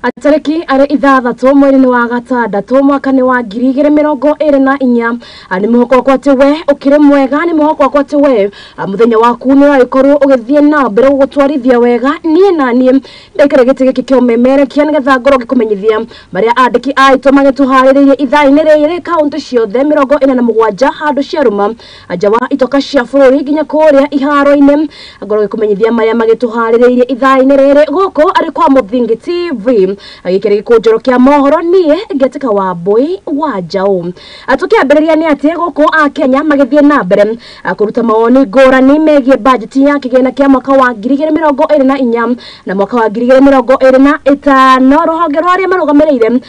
Atariki ari ithathatũ mweri-inĩ wa gatandatũ mwaka-inĩ wa 2024 nĩ mwĩhoko wakwa atĩ we ũkĩrĩ mwega, nĩ mwĩhoko wakwa atĩ we mũthenya waku nĩ ũragĩkorwo ũgĩthiĩ na mbere gũgũtwarithia wega. Niĩ na niĩ ndaikara gĩtĩ gĩkĩ kĩa ũmemerekia nĩgetha ngorwo ngĩkũmenyithia marĩa andĩki aitũ magĩtũharĩrĩirie ithaa-inĩ rĩrĩ kaũntĩ ciothe 47 handũ ciarũma nja wa itoka cia bũrũri nginya kũrĩa iharo-inĩ, ngorwo ngĩkũmenyithia marĩa magĩtũharĩrĩirie ithaa-inĩ rĩrĩ gũkũ arĩ kwa Mũthingi TV. Gĩkĩrĩ gĩkũnjũro kĩa mohoro, niĩ ngetĩka wa Mbui wa Njaũ. Tũkĩambĩrĩria nĩ atĩ gũkũ a Kenya magĩthiĩ na mbere kũruta mawoni ngũrani megiĩ bajeti ya kĩgĩna kĩa mwaka wa 2024 na mwaka wa 2025. Rũhonge rwa arĩa marũgamĩrĩire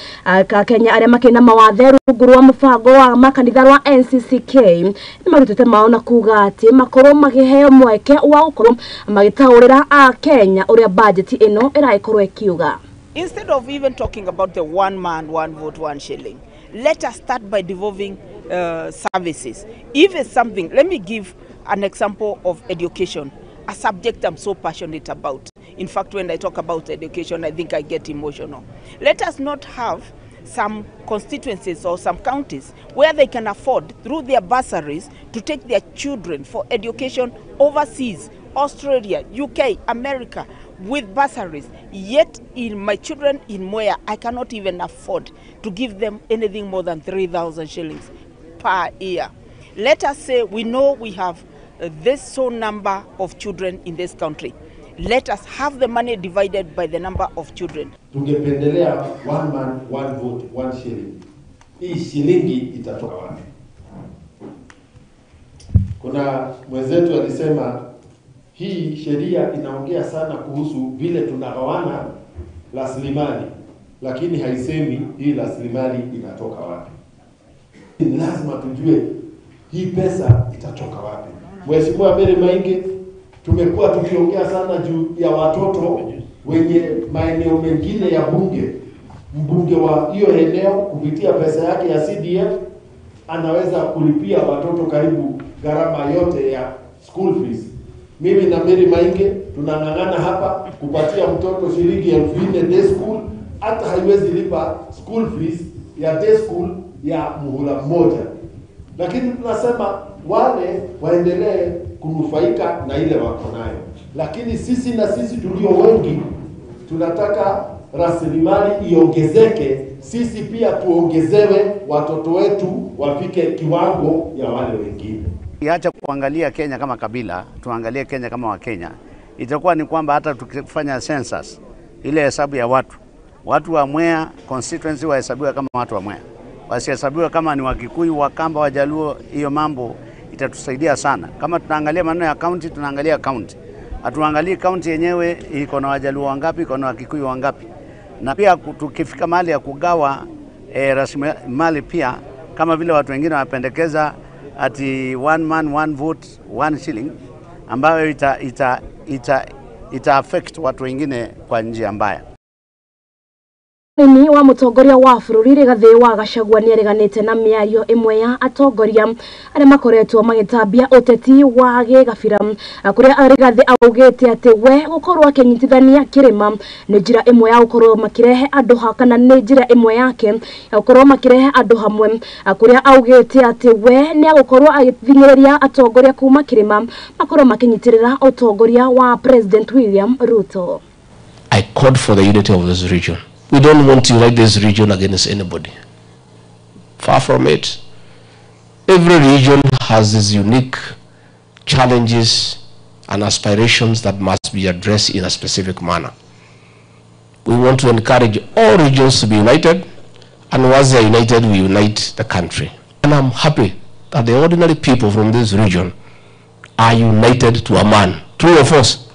ka Kenya arĩa makĩrĩ na mawathe rungu rwa mũbango wa makanitha rwa NCCK nĩ marutĩte mao na kuga atĩ makorwo makĩheo mweke wa gũkorwo magĩtaũrĩra a Kenya ũrĩa bajeti ĩno ĩragĩkorwo ĩkiuga. Instead of even talking about the one man, one vote, one shilling, let us start by devolving services. If it's something, let me give an example of education, a subject I'm so passionate about. In fact, when I talk about education, I think I get emotional. Let us not have some constituencies or some counties where they can afford, through their bursaries, to take their children for education overseas, Australia, UK, America, with bursaries. Yet in my children in Mwea, I cannot even afford to give them anything more than 3,000 shillings per year. Let us say we know we have this so number of children in this country. Let us have the money divided by the number of children. Tungependelea one man, one vote, one shilling. Hii shilingi itatoka wapi? Kuna mwenzetu alisema hii sheria inaongea sana kuhusu vile tunagawana rasilimali, lakini haisemi hii rasilimali inatoka wapi. Ni lazima tujue hii pesa itatoka wapi. Mheshimiwa Mary Maingi, tumekuwa tukiongea sana juu ya watoto wenye maeneo mengine ya bunge. Mbunge wa hiyo eneo kupitia pesa yake ya CDF anaweza kulipia watoto karibu gharama yote ya school fees. Mimi na Mary Maingi tunang'ang'ana hapa kupatia mtoto shilingi 4,000 day school, hata haiwezi lipa school fees ya day school ya muhula mmoja. Lakini tunasema wale waendelee kunufaika na ile wako nayo. Lakini sisi na sisi tulio wengi tunataka rasilimali iongezeke, sisi pia tuongezewe, watoto wetu wafike kiwango ya wale wengine. Iacha kuangalia Kenya kama kabila, tuangalie Kenya kama Wakenya. Itakuwa ni kwamba hata tukifanya census, ile hesabu ya watu, watu wa Mwea constituency wahesabiwe kama watu wa Mwea, wasihesabiwe kama ni Wakikuyu, Wakamba, Wajaluo. Hiyo mambo itatusaidia sana. Kama tunaangalia maneno ya county, tunaangalia county, hatuangalii county yenyewe iko na Wajaluo wangapi, iko na Wakikuyu wangapi. Na pia tukifika mahali ya kugawa rasilimali pia, kama vile watu wengine wanapendekeza ati one man, one vote, one shilling, ambayo ita affect watu wengine kwa njia mbaya. Nini wa mũtongoria wa bũrũri Rigathĩ wa Gachagua nĩareganĩte na mĩario ĩmwe ya atongoria arĩa makoretwo magĩtambia ũteti wa gĩgabira, kũrĩa Rigathĩ augĩte atĩ we gũkorwo akĩnyitithania kĩrĩma nĩ njĩra ĩmwe ya gũkorwo makĩrehe andũ kana nĩ njĩra ĩmwe yake ya gũkorwo makĩrehe andũ hamwe, kũrĩa augĩte atĩ we nĩ agũkorwo agĩthing'ĩrĩria atongoria kuma kĩrĩma makorwo makĩnyitĩrĩra ũtongoria wa President William Ruto. I called for the unity of this region. We don't want to unite this region against anybody. Far from it. Every region has its unique challenges and aspirations that must be addressed in a specific manner. We want to encourage all regions to be united, and once they are united, we unite the country. And I'm happy that the ordinary people from this region are united to a man. True or false?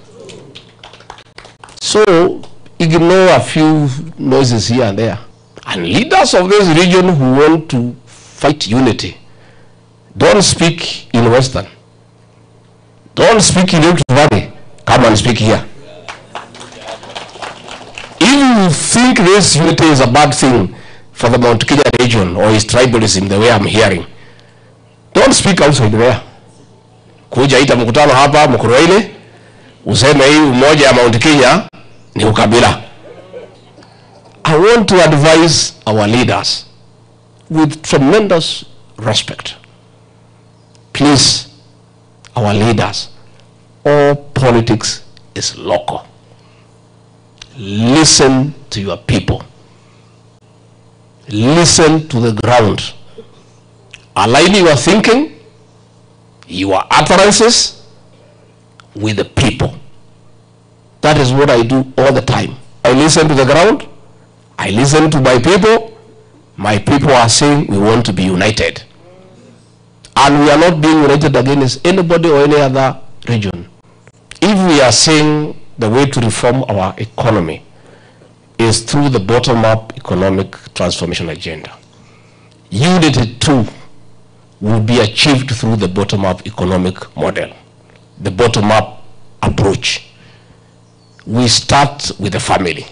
So, ignore a few noises here and there. And leaders of this region who want to fight unity, don't speak in Western. Don't speak in Rift Valley. Come and speak here. If you think this unity is a bad thing for the Mount Kenya region or is tribalism the way I'm hearing, don't speak outside there. Kuja ita mkutano hapa Mukurweini, useme hii umoja ya Mount Kenya ni ukabila. I want to advise our leaders with tremendous respect. Please, our leaders, all politics is local. Listen to your people. Listen to the ground. Align your thinking, your utterances with the people. That is what I do all the time. I listen to the ground. I listen to my people. My people are saying we want to be united. And we are not being united against anybody or any other region. If we are saying the way to reform our economy is through the bottom-up economic transformation agenda, Unity too will be achieved through the bottom-up economic model, the bottom-up approach. We start with the family.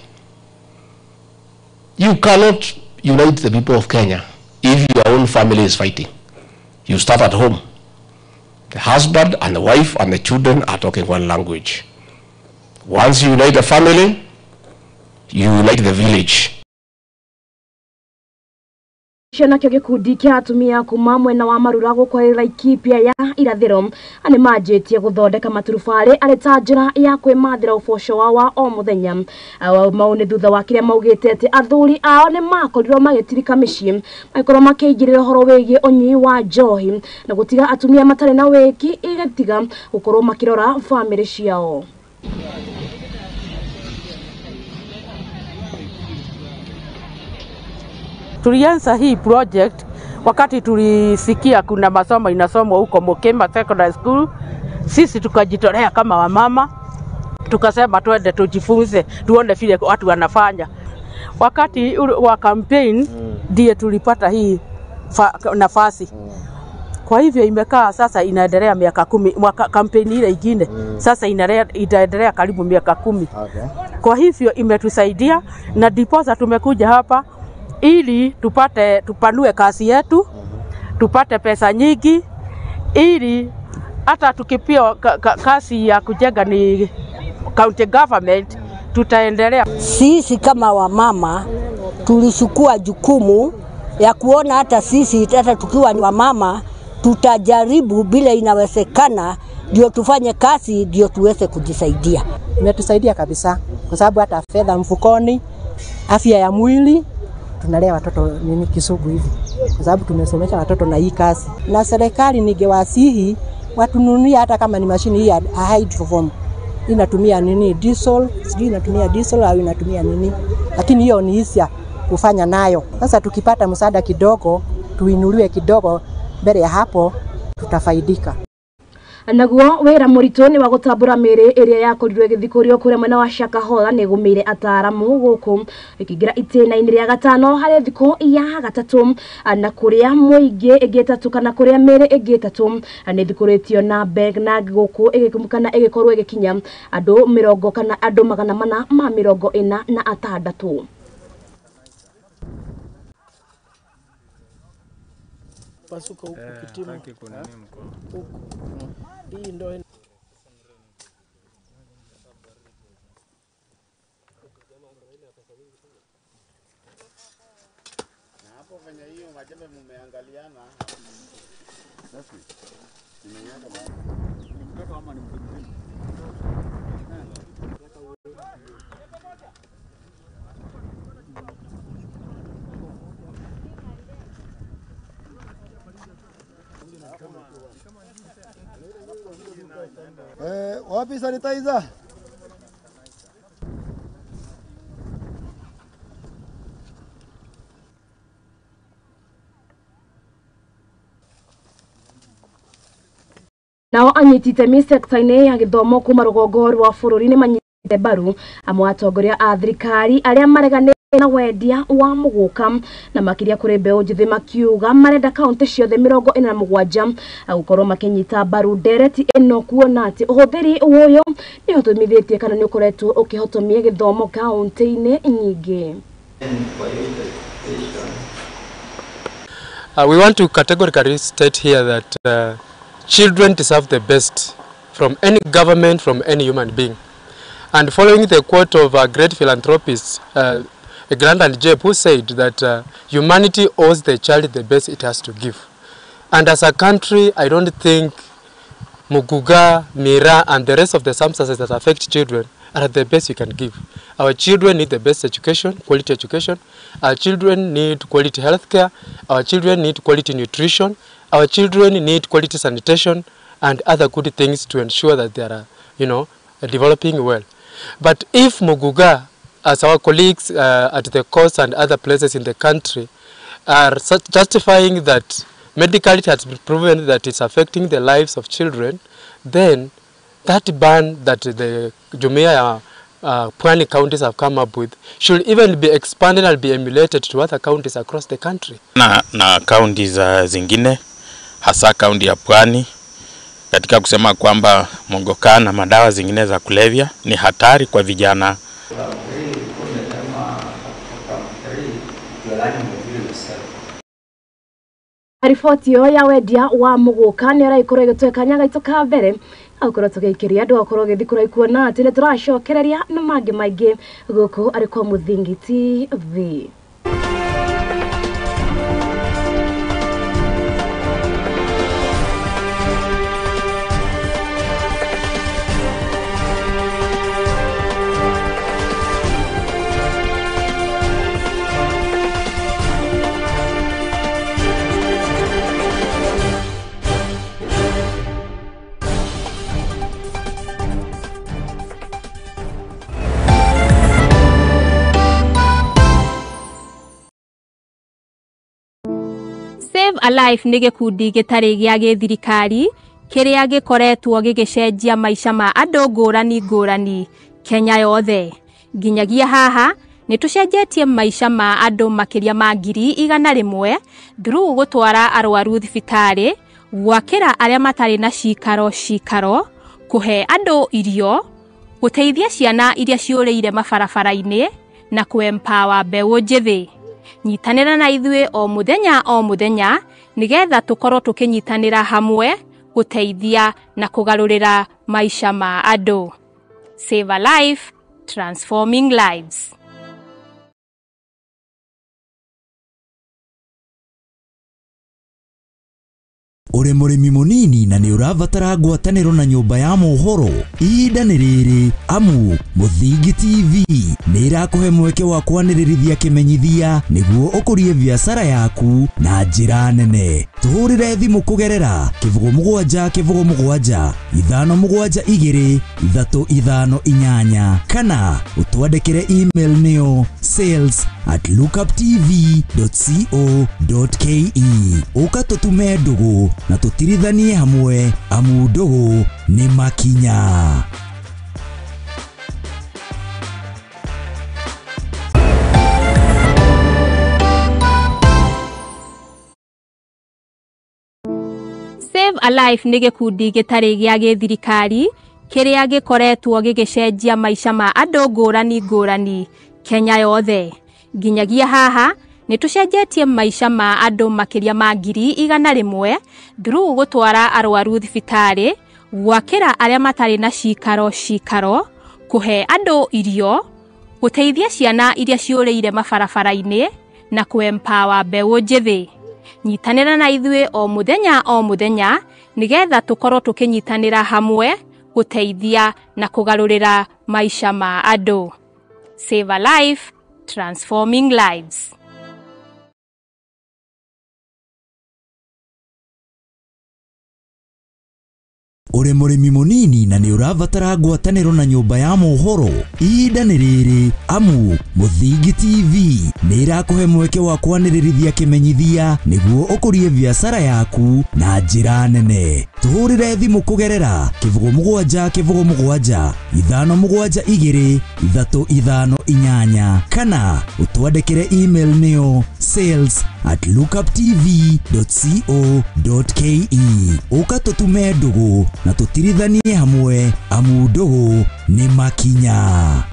You cannot unite the people of Kenya if your own family is fighting. You start at home. The husband and the wife and the children are talking one language. Once you unite the family, you unite the village. Nakio gikundi kia atumia kuma mwena wa Marura gũkũ Laikipia ya irathĩro nĩ manjĩtie gũthondeka maturubarĩ arĩ ta njĩra ya kwĩmathĩra ũboco wao wa o mũthenya. Mau nĩ thutha wa kĩrĩa maugĩte atĩ athuri ao nĩ makorirwo magĩtirika mĩciĩ magĩkorwo makĩingĩrĩra ũhoro wĩgiĩ ũnyui wa njohi na gũtiga atumia matarĩ na wĩki igĩtiga gũkorwo makĩrora bamĩrĩ ciao. Tulianza hii project wakati tulisikia kuna masomo inasomwa huko Mokema Secondary School. Sisi tukajitolea kama wamama, tukasema twende tujifunze, tuone vile watu wanafanya. Wakati wa campaign ndiye tulipata hii nafasi. Kwa hivyo imekaa sasa inaendelea miaka 10, mwaka campaign ile ingine sasa inaendelea karibu miaka 10. Okay. Kwa hivyo imetusaidia na ndiposa tumekuja hapa ili tupate, tupanue kazi yetu, tupate pesa nyingi, ili hata tukipia kazi ya kujenga ni county government tutaendelea. Sisi kama wamama tulichukua jukumu ya kuona hata sisi hata tukiwa wamama tutajaribu bila inawezekana, ndio tufanye kazi ndio tuweze kujisaidia. Imetusaidia kabisa kwa sababu hata fedha mfukoni, afya ya mwili, tunalea watoto nini kisugu hivi kwa sababu tumesomesha watoto na hii kazi. Na serikali ningewasihi watununulie hata kama ni mashini hii ya hydroform. Inatumia nini diesel, sijui inatumia diesel au inatumia nini, lakini hiyo ni hisia kufanya nayo. Sasa tukipata msaada kidogo, tuinuliwe kidogo, mbele ya hapo tutafaidika. Naguo wĩra mũritũ nĩ wa gũtambũra mĩĩrĩ ĩrĩa yakorirwo ĩgĩthikũrio kũrĩa mwena wa Shakahola nĩ gũmĩire ataaramu gũkũ ĩkĩingĩra itĩna-inĩ rĩa gatano harĩ thikũ ya gatatũ na kũrĩa mũingĩ ĩngĩ ĩtatũ kana kũrĩa mĩĩrĩ ĩngĩ ĩtatũ nĩ thikũrĩtio na mbeg na gũkũ kana ĩgĩkorwo ĩgĩkinya andũ mĩrongo kana andũ 446. Pasuka huku kitima huku. Hii ndio hapo venye hiyo majembe mumeangaliana. Sasa nimeiweka ni mtoto ama ni mtu mzima? Wapi sanitizer? Nao anyiti itemi sekta-inĩ ya gĩthomo kuma rũgongo rwa bũrũri nĩ manyitĩte mbaru amwe atongoria a thirikari arĩa mareganĩte na wendia wa mũgũka na makĩria kũrĩ mbeũ njĩthĩ makiuga marenda kaunti ciothe 47 gũkorwo makĩnyita mbaru ndereti ĩno kuona atĩ ũhũthĩri ũyũ nĩ ũtũmithĩtie kana nĩ ũkoretwo ũkĩhotomia gĩthomo kaunti-inĩ nyingĩ. We want to categorically state here that children deserve the best from any government, from any human being. And following the quote of a great philanthropist, Eglantyne Jebb, who said that humanity owes the child the best it has to give. And as a country, I don't think Muguga, Mira, and the rest of the substances that affect children are the best you can give. Our children need the best education, quality education. Our children need quality healthcare. Our children need quality nutrition. Our children need quality sanitation and other good things to ensure that they are, you know, developing well. But if Muguga, as our colleagues at the coast and other places in the country, are justifying that medically it has been proven that it's affecting the lives of children, then that ban that the Jumuiya Pwani counties have come up with should even be expanded and be emulated to other counties across the country. Na counties zingine, hasa kaunti ya Pwani, katika kusema kwamba muguka na madawa zingine za kulevya ni hatari kwa vijana. Riboti ĩyo ya wendia wa mũgũka nĩ ĩragĩkorwo ĩgĩtũhe kanya gaitũ ka mbere agũkorwo tũgĩikĩria andũ akorwo gĩthiĩ kũraihu kuona atĩ nĩ tũracokereria na mangĩ maingĩ gũkũ arĩ kwa Mũthingi TV. Save a Life nĩ gĩkundi gĩtarĩ gĩa gĩthirikari kĩrĩa gĩkoretwo gĩgĩcenjia maica ma andũ ngũrani ngũrani Kenya yothe. Nginyagia haha nĩ tũcenjetie maica ma andũ makĩria ma 100,000 through gũtwara arwaru thibitarĩ, gwakĩra arĩa matarĩ na cikaro cikaro, kũhe andũ irio, gũteithia ciana iria ciũrĩire mabarabara-inĩ na kũ-empower mbeũ njĩthĩ. Nyitanĩra na ithuĩ o mũthenya nĩgetha tũkorwo tũkĩnyitanĩra hamwe gũteithia na kũgarũrĩra maica ma andũ. Save a Life, transforming lives. Uri mũrĩmi mũnini na nĩ ũrabatara ngwatanĩro na nyũmba ya mohoro, ihinda nĩ rĩrĩ amu Mũthingi TV nĩ ĩrakũhe mweke wa kwanĩrĩrithia kĩmenyithia nĩguo ũkũrie biacara yaku na njĩra nene. Tũhũrĩre thimũ kũgerera 07 07 572 358 kana ũtwandĩkĩre email nĩyo sales@lookuptv.co.ke. Ũka tũtume ndũgũ na tũtirithanie hamwe amu ndũgũ nĩ makinya. Save a Life nĩ gĩkundi gĩtarĩ gĩa gĩthirikari kĩrĩa gĩkoretwo gĩgĩcenjia maica ma andũ ngũrani ngũrani Kenya yothe. Nginyagia haha nĩ tũcenjetie maica ma andũ makĩria ma 100,000 through gũtwara arwaru thibitarĩ, gwakĩra arĩa matarĩ na cikaro cikaro, kũhe andũ irio, gũteithia ciana iria ciũrĩire mabarabara-inĩ na kũ-empower mbeũ njĩthĩ. Nyitanĩra na ithuĩ o mũthenya nĩgetha tũkorwo tũkĩnyitanĩra hamwe gũteithia na kũgarũrĩra maica ma andũ. Save a Life, transforming lives. Uri mũrĩmi mũnini na nĩ ũrabatara ngwatanĩro na nyũmba ya mohoro, ihinda nĩ rĩrĩ amu Mũthingi TV nĩ ĩrakũhe mweke wa kwanĩrĩrithia kĩmenyithia nĩguo ũkũrie biacara yaku na njĩra nene. Tũhũrĩre thimũ kũgerera 07 07 572 358 kana ũtwandĩkĩre email nĩyo sales@lookuptv.co.ke. Ũka tũtume ndũgũ na tũtirithanie hamwe amu ndũgũ nĩ makinya.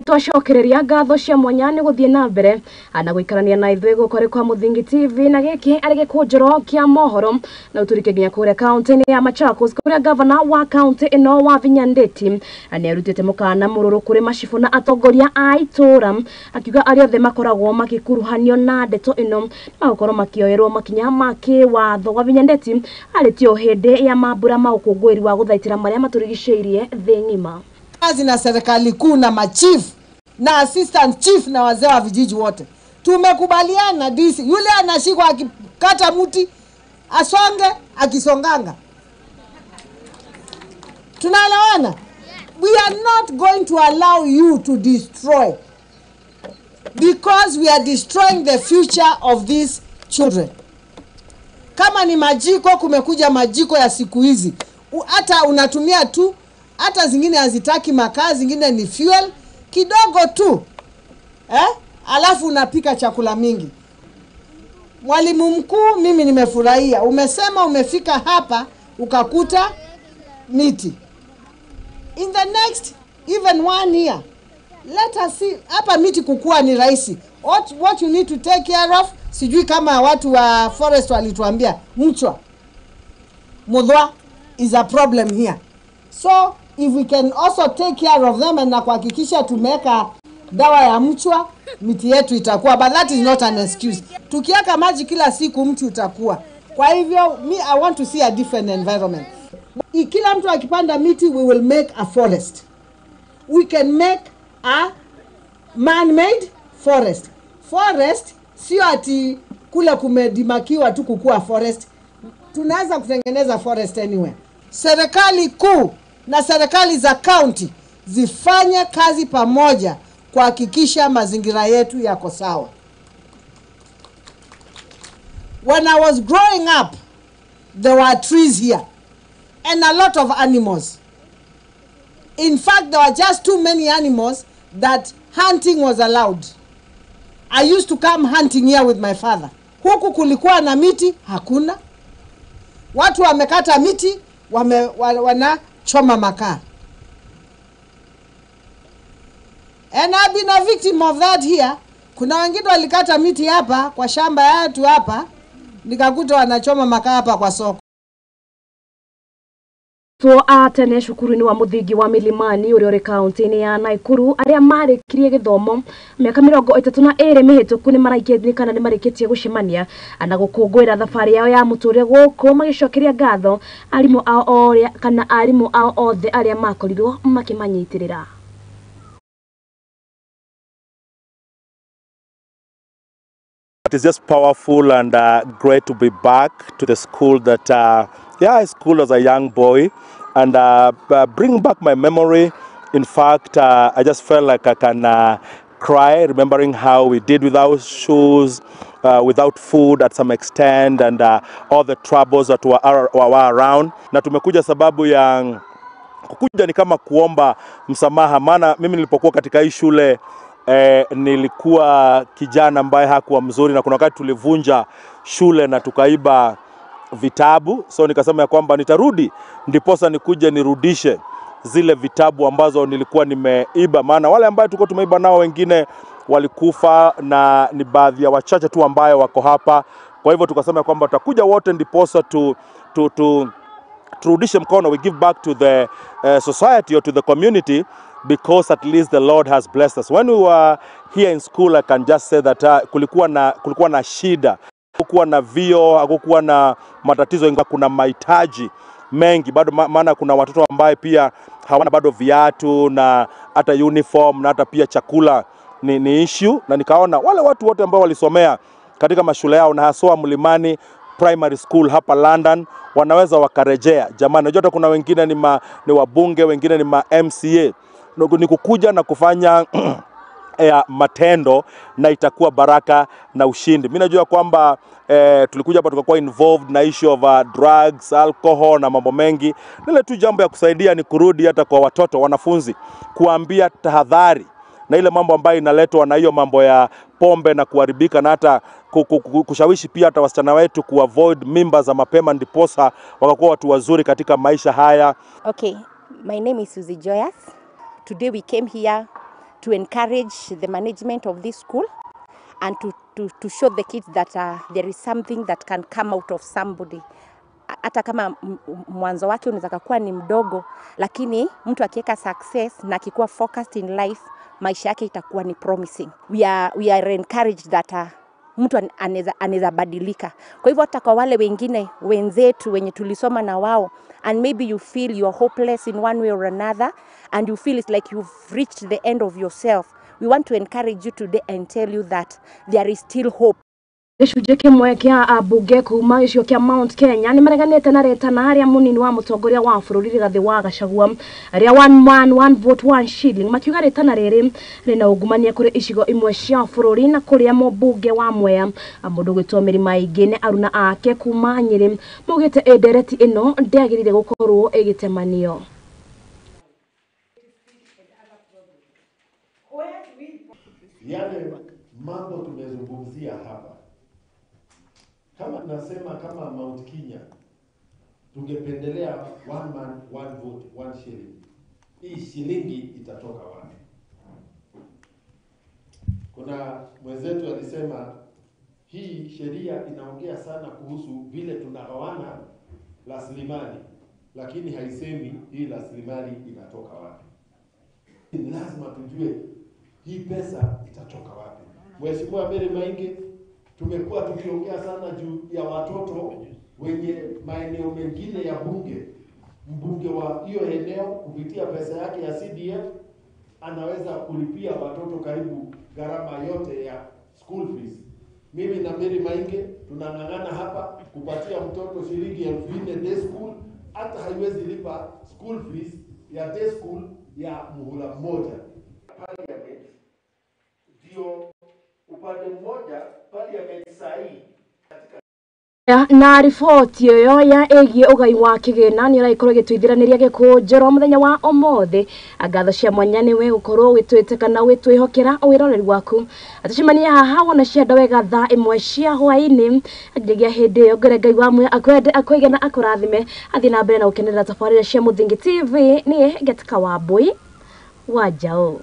Twacokereria ngatho cia mwanya nĩ gũthiĩ na mbere na gũikarania na ithuĩ gũkũ arĩ kwa Mũthingi TV, na gĩkĩ arĩ gĩkũnjĩro kĩa mohoro. Na ũtũrike nginya kũrĩa kaunti-inĩ ya Machakos, kũrĩa gavana wa kaunti ĩno Wavinya Ndeti nĩ arutĩte mũkana mũrũrũ kũrĩ macibũ na atongoria a itũũra, akiuga arĩa othe makoragwo magĩkuruhanio na ndeto ĩno magũkorwo makĩoerwo makinya ma kĩwatho. Wavinya Ndeti arĩtio hĩndĩ ya mambura ma ũkũngũĩri wa gũthaitĩra marĩa matũrigicĩirie thĩ ng'ima. Kazi na serikali kuu na machief na assistant chief na wazee wa vijiji wote tumekubaliana, DC yule anashikwa akikata mti asonge, akisonganga. Tunaelewana? We are not going to allow you to destroy, because we are destroying the future of these children. Kama ni majiko, kumekuja majiko ya siku hizi, hata unatumia tu, hata zingine hazitaki makaa, zingine ni fuel kidogo tu, alafu unapika chakula mingi. Mwalimu mkuu, mimi nimefurahia umesema umefika hapa ukakuta miti. In the next even 1 year, let us see hapa miti kukua ni rahisi. What you need to take care of, sijui kama watu wa forest walituambia mchwa mudhwa is a problem here. So if we can also take care of them and na kuhakikisha tumeweka dawa ya mchwa, miti yetu itakuwa. But that is not an excuse. Tukiweka maji kila siku mti utakuwa. Kwa hivyo me, I want to see a different environment. Kila mtu akipanda miti, we will make a forest. We can make a man-made forest. Forest sio ati kule kumedimakiwa tu kukua forest. Tunaweza kutengeneza forest anywhere. Serikali kuu na serikali za county zifanye kazi pamoja kuhakikisha mazingira yetu yako sawa. When I was growing up, there were trees here and a lot of animals. In fact, there were just too many animals that hunting was allowed. I used to come hunting here with my father. Huku kulikuwa na miti, hakuna. Watu wamekata miti, wanachoma makaa. And I've been a victim of that here. Kuna wengine walikata miti hapa kwa shamba yetu hapa, nikakuta wanachoma makaa hapa kwa soko. Arutwo a tene cukuru-inĩ wa mũthingi wa Milimani ũrĩa ũrĩ kaunti-inĩ ya Nakuru arĩa marĩkirie gĩthomo mĩaka 32 mĩhĩtũku nĩ kana nĩ marĩkĩtie gũcemania na gũkũngũĩra thabarĩ yao ya mũtũrĩre gũkũ magĩcokeria ngatho arimũ ao kana arimũ ao othe arĩa makorirwo makĩmanyitĩrĩra. It is just powerful and great to be back to the school that, I schooled as a young boy, and bring back my memory. In fact, I just felt like I can cry, remembering how we did without shoes, without food at some extent, and all the troubles that were around. Na tumekuja sababu ya kukuja ni kama kuomba msamaha, maana mimi nilipokuwa katika hii shule nilikuwa kijana ambaye hakuwa mzuri, na kuna wakati tulivunja shule na tukaiba vitabu. So nikasema ya kwamba nitarudi ndiposa nikuje nirudishe zile vitabu ambazo nilikuwa nimeiba, maana wale ambao tulikuwa tumeiba nao wengine walikufa na ni baadhi ya wachache tu ambayo wako hapa. Kwa hivyo tukasema ya kwamba tutakuja wote ndiposa turudishe mkono, we give back to the society or to the community, because at least the Lord has blessed us. When we were here in school, I can just say that kulikuwa na shida, hakukuwa na vio, hakukuwa na matatizo, ingawa kuna mahitaji mengi bado, maana kuna watoto ambaye pia hawana bado viatu na hata uniform na hata pia chakula ni issue. Na nikaona wale watu wote ambao walisomea katika mashule yao na haswa Mlimani Primary School hapa London wanaweza wakarejea. Jamani, unajua kuna wengine ni wabunge, wengine ni ma MCA. Ni kukuja na kufanya matendo, na itakuwa baraka na ushindi. Mimi najua kwamba tulikuja hapa tukakuwa involved na issue of drugs, alcohol na mambo mengi. Nile tu jambo ya kusaidia ni kurudi hata kwa watoto wanafunzi, kuambia tahadhari na ile mambo ambayo inaletwa na hiyo mambo ya pombe na kuharibika, na hata kushawishi pia hata wasichana wetu kuavoid mimba za mapema ndiposa wakakuwa watu wazuri katika maisha haya. Okay, my name is Suzy Joyas. Today we came here to encourage the management of this school and to show the kids that there is something that can come out of somebody. Hata kama mwanzo wake unaweza kuwa ni mdogo, lakini mtu akiweka success na akikuwa focused in life, maisha yake itakuwa ni promising. We are encouraged that mtu anaweza badilika. Kwa hivyo hata kwa wale wengine wenzetu wenye tulisoma na wao, and maybe you feel you are hopeless in one way or another and you feel it's like you've reached the end of yourself, we want to encourage you today and tell you that there is still hope. Gĩcunjĩ kĩmwe kĩa ambunge kuma gĩcigo kĩa Mount Kenya nĩ mareganĩte na retana rĩa mũnini wa mũtongoria wa bũrũri Rigathĩ wa Gachagua rĩa one man, one vote, one shilling, makiuga rĩtana rĩrĩ rĩna ungumania kũrĩ icigo imwe cia bũrũri na kũrĩa mũmbunge wa Mwea, mũndũ gwĩtwo Mary Maingĩ nĩ aruna ake kuma Nyĩrĩ maugĩte ĩ ndereti ĩno ndĩagĩrĩire gũkorwo ĩgĩtemanio. Yale mambo tumezungumzia hapa, kama nasema kama Mount Kenya tungependelea one man, one vote, one shilling. Hii shilingi itatoka wapi? Kuna mwenzetu alisema hii sheria inaongea sana kuhusu vile tunagawana rasilimali, lakini haisemi hii rasilimali inatoka wapi. Ni lazima tujue hii pesa itatoka wapi. Mheshimiwa Mary Maingi, tumekuwa tukiongea sana juu ya watoto wenye maeneo mengine ya bunge. Mbunge wa hiyo eneo kupitia pesa yake ya CDF anaweza kulipia watoto karibu gharama yote ya school fees. Mimi na Mary Mainge tunang'ang'ana hapa kupatia mtoto shilingi 4,000 day school, hata haiwezi lipa school fees ya day school ya muhula mmoja. Parliament ndio upande mmoja, parliament sahihi katika Na riboti ĩyo ya ĩgiĩ ũgai wa kĩgĩna nĩ ĩragĩkorwo ĩgĩtũithiranĩria gĩkũnjĩro mũthenya wa ũmũthĩ. Ngatho cia mwanya nĩwe gũkorwo wĩtwĩte kana wĩtwĩhokera wĩroreri waku. Tũcemanie haha wona cianda wega thaa 1 cia hwaĩ-inĩ. Nginyagia hĩndĩ ĩyo, ngwĩre Ngai wa muoyo akwende, akwĩge na akũrathime. Athiĩ na mbere na gũkenerera tabarĩra cia Mũthingi TV. Niĩ Ngetika Wambui wa Njaũ.